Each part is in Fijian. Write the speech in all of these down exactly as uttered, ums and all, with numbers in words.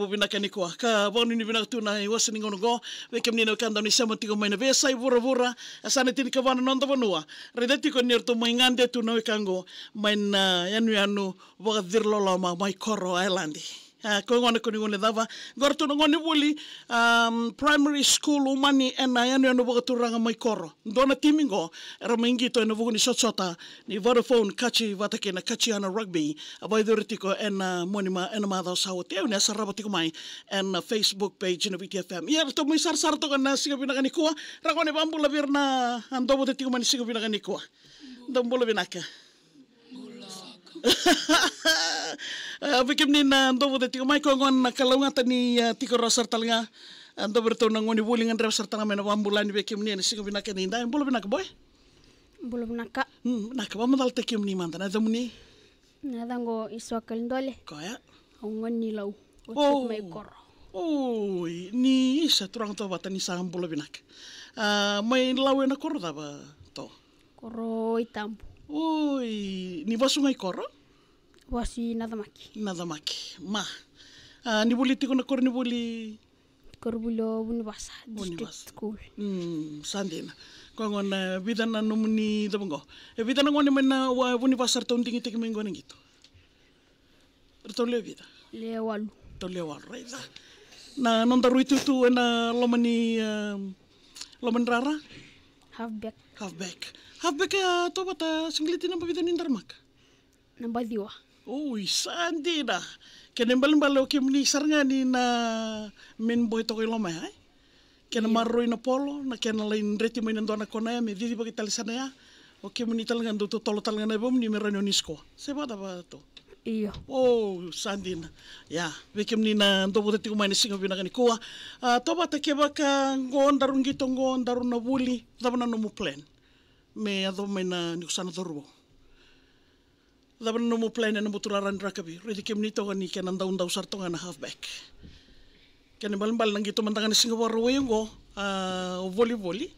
Vinaka nikua ka vakanuinui vinaka tu na iwase ni gauna oqo. Vei kemuni na wekada ni sema tiko mai na veiyasai vuravura, e sa na tinikava na noda vanua. Raica tiko ni ratou mai gade tu na weka oqo mai na yanuyanu vakaciriloloma mai Koro, Ailadi. A, ko gona ko ni gone cava? Qo ratou na gone vuli, um, primary school umani ena yanuyanu vakaturaga mai Koro. Dua na timi qo era mai qito ena vuku ni sotasota ni Vodafone Kachi vata kei na Kachiana Rugby. A vakayacori tiko ena Moniti ena macawa sa oti, au ni a sarava tiko mai ena Facebook page na Viti F M. Ia ratou mai sarasara toka na siga vinaka nikua. Ra gone, vakabula vei ira na a dou vata tiko mai na siga vinaka nikua. Dou bula vinaka. A, vei kemuni na dou vata tiko mai, ko gona na kalougata ni a tiko rawa sara tale ga. A, dou vei ratou na gone vuli, gadreva sara tale ga mai na vakabula ni vei kemuni ena siga vinaka ni dai. Bula vinaka boy. Bula vinaka. Mm, vinaka, vakamacalataki kemuni mada, na yacamuni? Na yacaqu o Isua Kalidole. Koya. Au gone ni Lau. Au tiko mai Koro. Oi, ni isa turaga tovata, ni sa bula vinaka. A, mai Lau ena koro cava to? Koro Itabu. Oi, ni vasu ga i Koro? Vasu i Nacamaki. Nacamaki. Ma. A, ni vuli tiko na koronivuli? Koronivuli o Vunivasa District School. Mm, sa dina. Ko gona, e vica na nomuni cava qo? E vica na gone mai na Vunivasa ratou digitaki mai qo na qito? Ratou lewe vica? Lewe walu. Ratou lewe walu, raica. Na nodaru itutu ena loma ni, e, loma ni rara? Halfback. Halfback. Halfback, e, tovata, sigileti naba vica ni daramaka? Naba ciwa. Oi, sa dina. Kena ibalebale o kemuni sara ga ni na main boy toka i loma ya, e? Kena maroroi na polo, na kena lai dreti mai na dua na kona ya me cicivaki tale sana ya. O kemuni tale ga dou totolo tale ga na yavamuni me rawa ni o ni score. Se vakacava to? Io. O, sa dina. Ia, vei kemuni na dou vata tiko mai na siga vinaka nikua. A, tovata, kevaka qo daru qito qo, daru na vuli, cava na nomu plan me yacova mai na ni ko sa na cauravou? Cava na nomu plan ena buturara ni rakavi? Raici kemuni toka ni kena daudau sara toka na halfback. Kena ibalebale na qito mada ga na siga Vakarauwai oqo, a, o volivoli.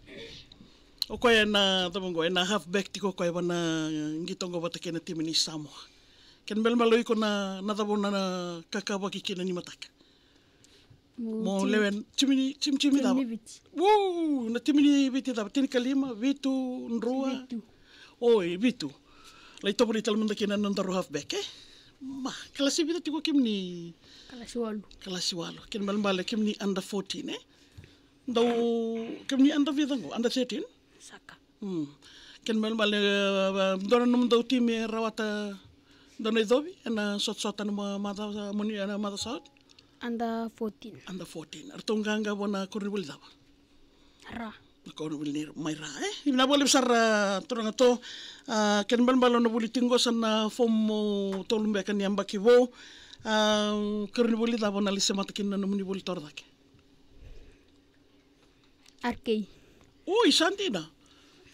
O koya ena cava oqo, ena halfback tiko o koya vana qito oqo vata kei na timi ni Samoa. Kena ibalebale o iko na, na cava o na, na kakavaki kina ni mataka? Mo lewe, timi ni, timi, timi cava? Timi ni Viti. Uu, na timi ni Viti cava? Tinikalima, vitu, drua? Vitu. Oi, vitu. Lai tovolei tale mada kina na nodaru halfback, e? Ma, kalasi vica tiko kemuni? Kalasi walu. Kalasi walu. Kena ibalebale kemuni under fourteen, e? Dou, kemuni under vica qo? Under thirteen? Saka. Mm. Kena ibalebale, e, dua na nomudou timi e rawata dua na icovi ena sotasota na ma-, macawa, moni, ena macawa sa oti? Under fourteen. Under fourteen. Eratou qaqa vua na koronivuli cava? Ra. Na koronivuli ni, mai Ra, e? Vinaka vakalevu sara, turaga to. A, kena ibalebale o na vuli tiko qo sa na form tolu beka ni yabaki vou. A, koronivuli cava o na lai semata kina na nomuni vuli torocake? R K. Oi, sa dina.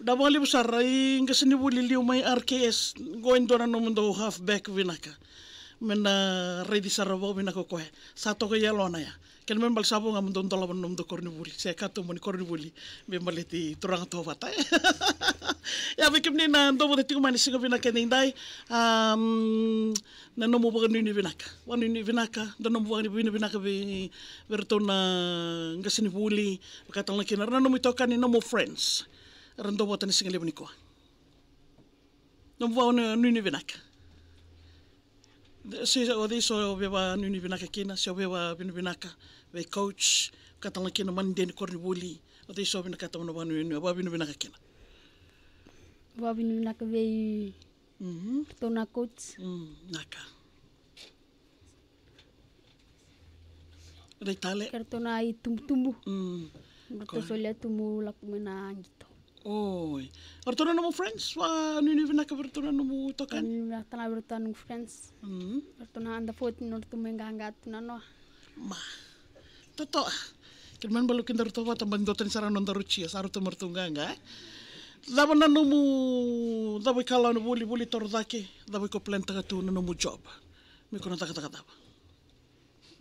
Vinaka vakalevu sara, i qasenivuli liu mai R K S, qo e dua na nomudou halfback vinaka. Me na raici sara vakavinaka o koya. Sa toka i yalona ya. Kena ibalebale sa vo ga mo dou dolava na nomudou koronivuli. Se katuba ni koronivuli me baleti turaga tovata. Ia, vei kemuni na dou vata tiko mai na siga vinaka edaidai. Am, na nomu vakanuinui vinaka. Vakanuinui vinaka, dou nomu vakanuinui vinaka vei, vei iratou na qasenivuli, vaka tale ga kina na nomu itokani, nomu friends. Era dou vata na siga levu nikua. Nomu vakanuinui vinaka. Se o cei so o via vakanuinui vinaka kina, se o via vakavinavinaka vei coach, vaka tale ga kina manideni koronivuli, o cei so vinakata mo na vakanuinui, vakanuinui vinaka kina. Vakanuinui vinaka vei Mhm. Ratou na coach. Mm, naka. Raica tale. Kei ratou na itubutubu. Mm. Ratou solia tu meu lako mai na qito. Oi. Ratou na nomu friends, vakanuinui vinaka vei ratou na nomu itokani? Vakanuinui vinaka tale vei ratou na nomu friends. Mm. Ratou na under fourteen, ratou mai qaqa tu na noa. Ma. Totoa. Kena ibalebale o kedaru tovata, ba dua tani sara na nodaru chia, sa ratou me ratou qaqa, e? Cava na nomu, cava ikalawa na vuli, vuli torocake, cava iko plan taka tu na nomu job? Me ko na cakacaka cava?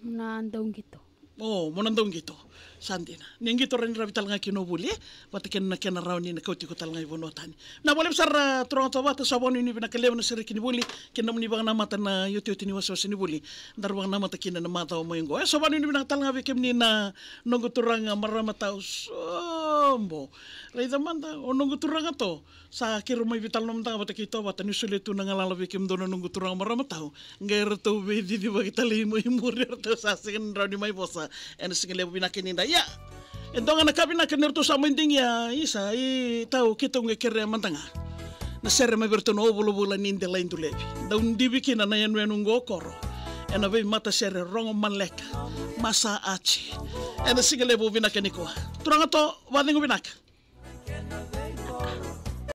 Na dauqito. O, mo na dau qito. Sa dina. Ni qito rawa ni ravi tale ga kina o vuli, e? Vata kei na kena rawa ni na kauti iko tale ga i vanua tani. Na vole sara turaga tu vata, sa vakanuinui vinaka levu na sereki ni vuli, kei na nomuni vakanamata na iotioti ni wasewase ni vuli. Daru vakanamata kina na macawa mai qo. E, sa vakanuinui vinaka tale ga vei kemuni na noqu turaga marama tau sobo. Raica mada, o noqu turaga to. Sa keirau mai veitalanoa mada ga vata kei Tovata ni solia tu na galala vei kemudou na noqu turaga marama tau. Qai ratou veicicivaki tale i mai muri, ratou sa sega ni rawa ni mai vosa. Ena siga levu vinaka ni da. Ia. E dua ga na ka vinaka ni ratou sa mai digia, isa, i tau keitou qai kerea mada ga. Na sere mai vei ratou na ovulavula ni Delai Dulevi. Dau divi kina na yanuyanu qo o Koro. Ena veimatasere Rogo Maleka. Masa Aci. Ena siga levu vinaka nikua. Turaga to, vakacegu vinaka.